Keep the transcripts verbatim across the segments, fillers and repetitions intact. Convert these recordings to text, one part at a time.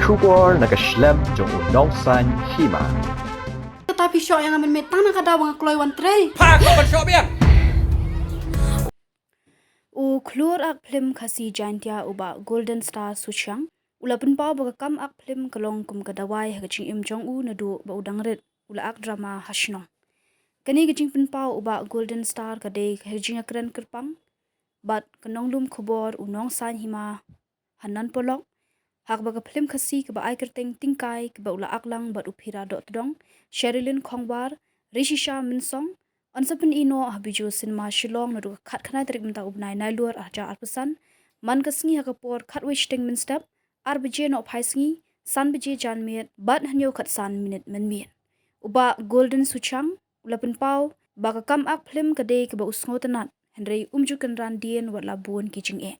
Khubor na ka shlem jong u Nongsaiñ Hima. Kata phi shoh ïa nga mynmiet tang na ka daw ba nga kloi wan trei. U khlur ak phlim Khasi Jaintia u Bah Golden Star Suchiang u la pynpaw ba ka kam ak phlim ka long kum ka dawai ha ka jingim jong u naduh ba u dang rit u la ak drama ha shnong. Kane ka jingpynpaw u Bah Golden Star ka dei ka jingïakren kyrpang bad ka nonglum khubor u Nongsaiñ Hima ha Nan Polok, ha kaba ka phlim Khasi kaba ai kyrteng Tyngkai kaba u la ak lang bad u Phira Dohtdong, Sherilyn Khongwar, Rishisha Mynsong, yn sa pyni noh ha Bijou Cinema Shillong naduh ka khatkhyndai tarik mynta u bnai Nailur ar hajar arphew san, man ka sngi ha ka por khatwei shiteng mynstep, ar baje nohphai sngi, san baje janmiet bad hynñiew khatsan minit mynmiet. U Bah Golden Suchiang u la pynpaw ba ka kam ak phlim ka dei kaba u sngewtynnat, hynrei um ju kynran dien wat la bun ki jingeh.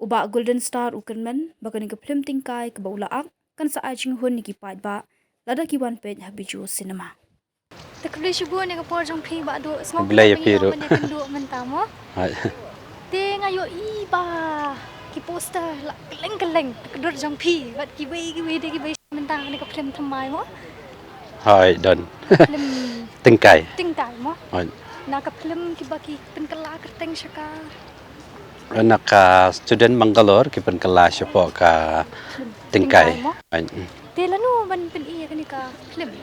U Bah Golden Star u kyrmen ba kane ka phlim Tyngkai kaba u la ak kan sa ai jinghun ïa ki paidbah lada ki wan peit ha Bijou Cinema. Te khublei shibun ïa ka por jong phi Bah Doh. Khublei ïa phi ruh. Sngewbha ban ïakynduh mynta mo. Hai. Te nga ïohi ba ki poster la kylleng kylleng, ka dur jong phi bad kiwei kiwei de kiwei mynta kane ka phlim thymmai mo. Hai, don. Phlim Tyngkai. Tyngkai mo. Hai. Na ka phlim kiba ki pynkylla kyrteng sha ka Na ka student Bangalore ki pynkylla shapoh ka Tyngkai. Tyngkai mo? Ai. Te lano ban pyni ïa kane ka phlim?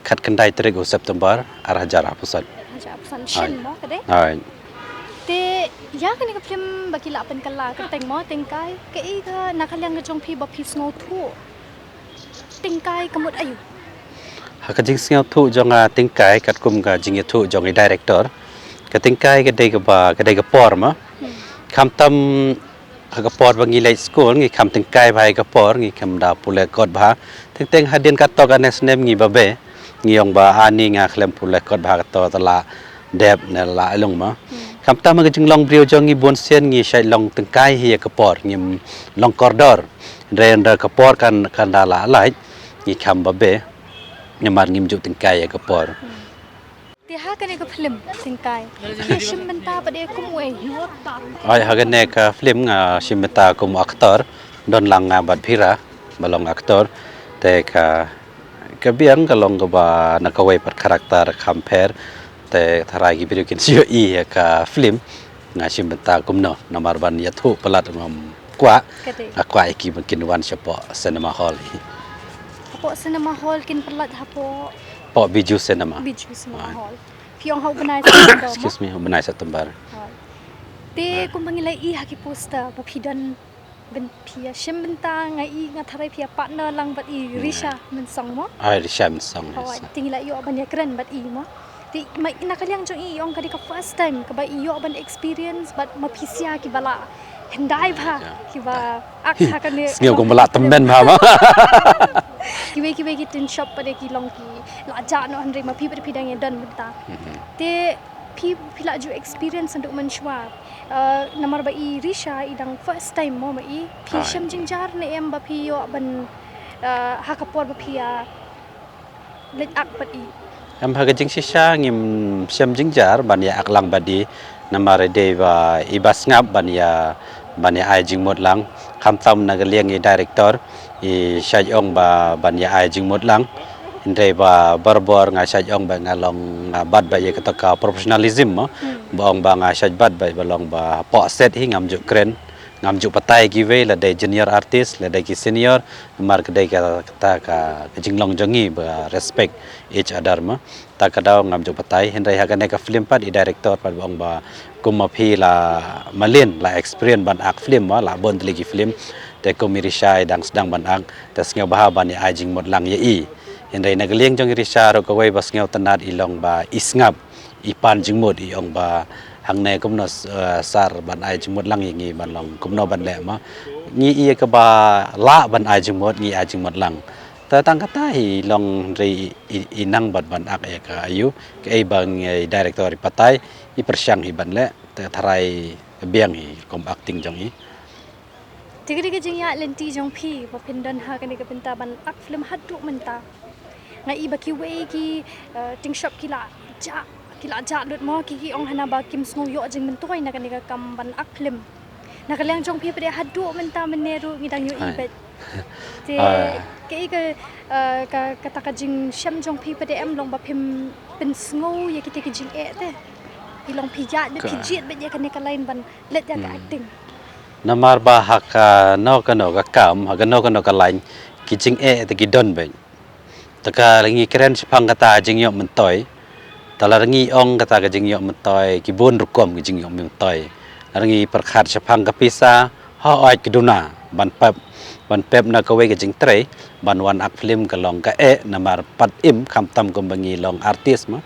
Khatkhyndai tarik u September ar hajar arphew san. Ar hajar arphew san. Ai. Shin mo ka dei? Ai. Te ïa kane ka phlim ba ki la pynkylla kyrteng mo Tyngkai, kaei ka na ka liang ka jong phi ba phi sngewthuh Tyngkai ka mut aïu? Ha ka jingsngewthuh jong nga Tyngkai katkum ka jingïathuh jong i director, ka Tyngkai ka dei kaba, ka dei ka por ma. Hmm. Khamtam ha ka por ba ngi leit skul ngi kham tyngkai bha ïa ka por, ngi kham da pule kot bha. Teng teng hadien kato kane snem ngi babe, ngi ong ba ani nga khlem pule kot bha, kato te la dep ne la long ma. Hmm. Khamtam ha ka jinglong briew jong ngi bun sien ngi shait long tyngkai hi ïa ka por, ngim long kordor. Hynrei ynda ka por kan, kan da la lait, ngi kham babe, namar ngim ju tyngkai ïa ka por. Hmm. Te ha kane ka phlim Tyngkai, phi shim bynta pat de kum uei? Ai, ha kane ka phlim nga shim bynta kum u actor, don lang nga bad Phira ba long actor. Te ka, ka biang ka long kaba na kawei pat character kham pher. Te tharai ki briew kin sa ïohi ïa ka phlim, nga shim bynta kumno, namar ban ïathuh palat ngam kwah. Ka dei. Nga kwah ïa ki ba kin wan shapoh cinema hall hi. Hapoh cinema hall kin palat hapoh? Hapoh Bijou Cinema. Bijou Cinema Hall. Phi ong ha u bnai September mo? Excuse me, u bnai September. Hall. Te kumba ngi la ïohi ha ki poster ba phi don, phi ïa shim bynta, nga ïohi, nga tharai phi ïa partner lang bad i Risha Mynsong mo? Ai, Risha Mynsong. Hooid, yes. Te ngi la ïoh ban ïakren bad i mo. Te ma i na ka liang jong i, i ong ka dei ka first time kaba i ïoh ban experience bad ma phi sha kiba la hyndai bha, kiba ak ha kane. Sngew kumba la tymmen bha ma. Kiwei kiwei ki tin shop pat de ki long ki la jah noh, hynrei ma phi pat phi dang ïa don bynta. Mhm. Te phi, phi la ju experience haduh mynshuwa. Uh, namar ba i Risha i dang first time mo ma i. Phi shem jingjar ne em ba phi ïoh ban, uh, ha ka por ba phi ïa leit ak bad i? Em, ha ka jingshisha ngim shem jingjar ban ïa ak lang bad i, namar i dei ba i ba sngap ban ïa, ban ïa ai jingmut lang. Khamtam na ka liang i director i shait ong ba ban ïa ai jingmut lang. Hynrei ba barabor nga shait ong ba nga long, nga bat ba ïa kata ka professionalism mo. Hmm. Ba ong ba nga shait bat ba, ba long ba hapoh set hi ngam ju kren, ngam ju batai kiwei, lada dei junior artist, lada dei ki senior, namar ka dei ka, kata ka, ka jinglong jong ngi ba respect each other ma. Ta ka daw ngam ju batai, hynrei ha kane ka film pat i director pat ba ong ba kum ma phi la mlien, la experience ban ak film ma, la bun tylli ki film, te kum i Risha i dang sdang ban ak, te sngewbha ban ïa ai jingmut lang ïa i. Hynrei na ka liang jong i Risha ruh kawei ba sngewtynnat i long ba i sngap, i pan jingmut, i ong ba hangne kumno, eh, sir, ban ai jingmut lang ïa ngi ban long kumno ban leh ma. Ngi i kaba lah ban ai jingmut, ngi ai jingmut lang. Te tang kata hi long, hynrei i, i, i nang bad ban ak ïa ka aïu, kaei ba ngi, i director i batai, i pyrshang hi ban leh, te tharai biang hi rukom acting jong i. Te ka dei ka jingïaid lynti jong phi ba phin don ha kane ka bynta ban ak film haduh mynta. Nga i ba kiwei ki, eh, ting shop ki la jah, ki la jah lut mo, ki, ki ong hana ba kim sngew ïoh jingmyntoi na kane ka kam ban ak film. Na ka liang jong phi pat de haduh mynta mynne ruh ngi dang ïohi beit Te kaei ka, uh, ka, kata ka jingshem jong phi pat em long ba phim pynsngew ïa kita ki jingeh te? Phi long phi ïaid bad phi jied bad ïa kane ka line ban leit ïa ka acting. Namar ba ha kano kano ka kam, ha kano kano ka line, ki jingeh te ki don bad. Te ka ngi kren shaphang kata jingïoh myntoi. Te la ngi ong kata ka jingïoh myntoi, ki bun rukom ki jingïoh myntoi. La ngi pyrkhat shaphang ka pisa, hooid ki duna ban pep, ban pep na kawei ka jingtrei, ban wan ak film ka long ka eh, namar pat im, khamtam kumba ngi long artist ma,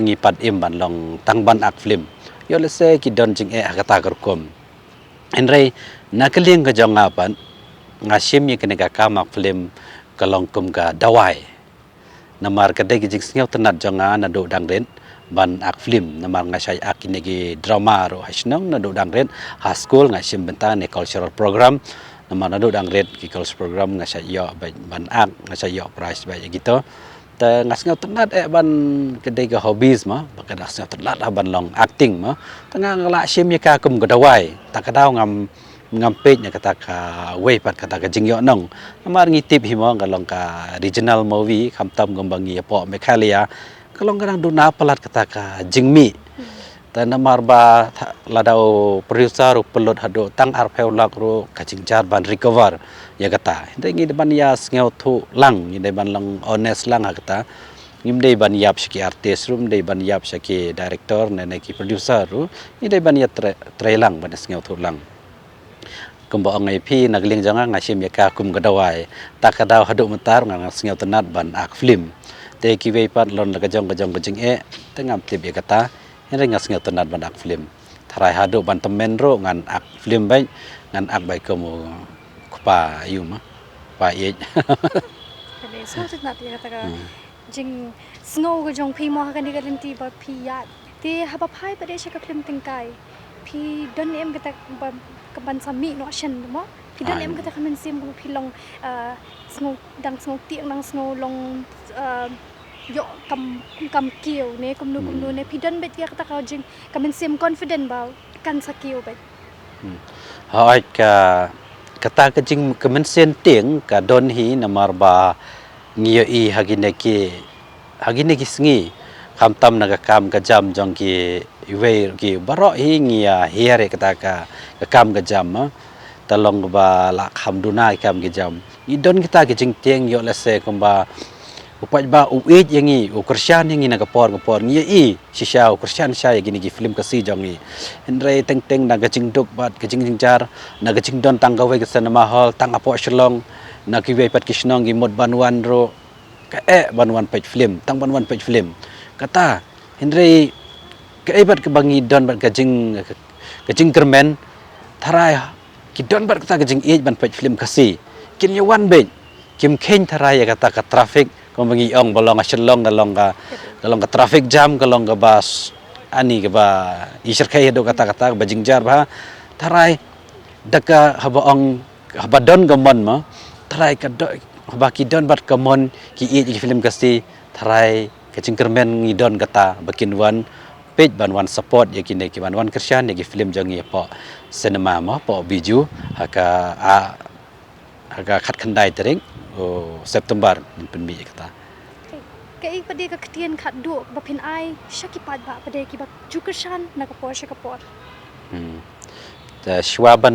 ngi pat im ban long tang ban ak film. Ïoh lehse ki don jingeh ha kata ka rukom. Hynrei na ka liang ka jong nga pat, nga shim ïa kane ka kam ak film ka long kum ka dawai. Namar ka dei ka jingsngewtynnat jong nga naduh dang rit ban ak film, namar nga shait ak kine ki drama ruh ha shnong naduh dang rit, ha skul nga shim bynta ne cultural program, namar naduh dang rit ki cultural program nga shait ïoh ban, ban ak, nga shait ïoh prize bad ïa kito. Te nga sngewtynnat eh ban, ka dei ka hobbies ma, ba ka dei sngewtynnat ha ban long acting ma. Te nga lah shim ïa ka kum ka dawai, ta ka daw ngam ngam peit na kata kawei pat kata ka jingïohnong. Namar ngi tip hi mo ka long ka regional movie, khamtam kumba ngi ïa pok Meghalaya, ka long ka dang duna palat kata ka jingmih. Te namar ba lada u producer u pynlut haduh tang arphew lak ruh ka jingjar ban recover ïa kata. Hynrei ngi dei ban ïa sngewthuh lang, ngi dei ban long honest lang ha kata. Ngim dei ban ïap sha ki artist ruh, ngim dei ban ïap sha ki director ne ne ki producer ruh, ngi dei ban ïa trei lang, ban ïa sngewthuh lang. Kumba ong ïa phi na ka liang jong nga, nga shim ïa ka kum ka dawai. Ta ka daw haduh mynta nga, nga sngewtynnat ban ak film. Te kiwei pat lon la ka jong ka jong ka jingeh, te ngam tip ïa kata, hynrei nga sngewtynnat ban ak film. Tharai haduh ban tymmen ruh ngan ak film bad ngan ak bad kum u kpa ïa u ma, kpa ïeit. Ka dei sngewtynnat ïa kata ka jingsngew ka jong phi mo ha kane ka lynti ba phi ïaid. Te haba phai pat de sha ka film tyngkai, phi don em kata ba, ka ban sa mih noh shen mo? Phi don em kata ka mynsiem kaba phi long, ah, sngew, dang sngew tieng, dang sngew long, ah, ïoh kam, kam kiew ne kumno kumno ne, phi don bad ïa kata ka jing, ka mynsiem confident ba kan sa kiew bad? Hmm. Hooid ka, kata ka jing, ka mynsiem tieng ka don hi namar ba ngi ïohi ha kine ki, ha kine ki sngi, khamtam na ka kam ka jam jong kiwei ki baroh hi ngi ïa hiar ïa kata ka, ka kam ka jam ma. Te long kaba la kham duna ki kam ki jam. Ngi don kita ki jingtieng ïoh lehse kumba u paidbah u ïeit ïa ngi, u kyrshan ïa ngi na ka por ka por, ngi ïohi shisha u kyrshan shisha ïa kine ki film Khasi jong ngi. Hynrei teng teng na ka jingduk bad ka jingjynjar, na ka jingdon tang kawei ka cinema hall tang hapoh Shillong, na kiwei pat ki shnong ki mut ban wan ruh, ka eh ban wan peit film, tang ban wan peit film. Kata, hynrei kaei pat kaba ngi don bad ka jing, ka jingkyrmen, tharai ki don bad kata ka jingïeit ban peit film Khasi. Kin ïa wan beit, kim kheiñ tharai ïa kata ka traffic, kumba ngi ong ba long ha Shillong ka long ka, ka long ka traffic jam, ka long kaba s-, ani kaba i shyrkhei haduh katta katta kaba jynjar bha. Tharai da ka haba ong, haba don ka mon mo, tharai ka do-, haba ki don bad ka mon ki ïeit ïa ki film Khasi, tharai ka jingkyrmen ngi don kata ba kin wan peit ban wan support ïa kine ki ban wan kyrshan ïa ki film jong ngi hapoh cinema mo, hapoh Bijou, ha ka, a, ha ka khatkhyndai tarik u September ngin pynmih ïa kata. Kaei pat de ka ktien khatduh ba phin ai sha ki paidbah pat de kiba ju kyrshan na ka por sha ka por? Hmm. Te shuwa ban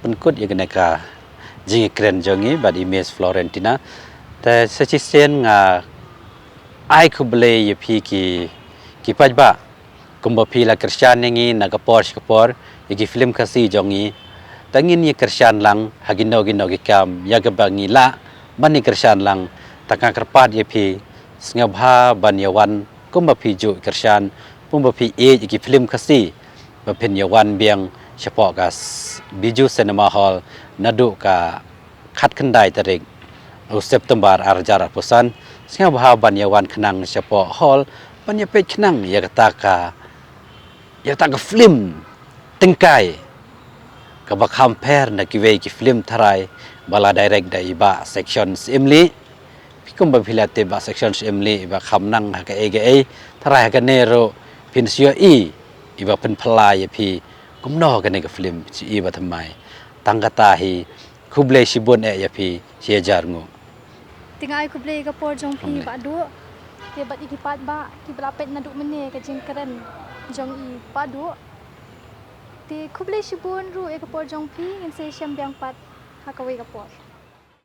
pynkut ïa kane ka jingïakren jong ngi bad i Miss Florentina, te sa shisien nga ai khublei ïa phi ki, ki paidbah. Kumba phi la kyrshan ïa ngi na ka por sha ka por ïa ki film Khasi jong ngi. Te ngin ïa kyrshan lang ha kino kino ki kam ïa kaba ngi lah ban ïa kyrshan lang. Te nga kyrpad ïa phi, sngewbha ban ïa wan kumba phi ju kyrshan, kumba phi ïeit ïa ki film Khasi, ba phin ïa wan biang shapoh ka s-, Bijou Cinema Hall naduh ka khatkhyndai tarik u September ar hajar arphew san. Sngewbha ban ïa wan khnang shapoh hall ban ïa peit khnang ïa kata ka, ïa kata ka film tyngkai kaba kham pher na kiwei ki film tharai ba la direct da i Bah Section Syiemlieh. Phi kumba phi la tip Bah Section Syiemlieh i ba kham nang ha kaei kaei, tharai ha kane ruh phin sa ïohi i ba pynphylla ïa phi kumno kane ka film, i ba thymmai. Tang kata hi, Khublei shibun eh ïa phi shi hajar nguh. Te nga ai khublei ka por jong phi Bah Duh. Te bad ïa ki paidbah kiba la peit naduh mynne ka jingkren jong i Bah Duh. Te khublei shibun ruh ïa ka por jong phi, ngin sa ïashem biang pat ha kawei ka por.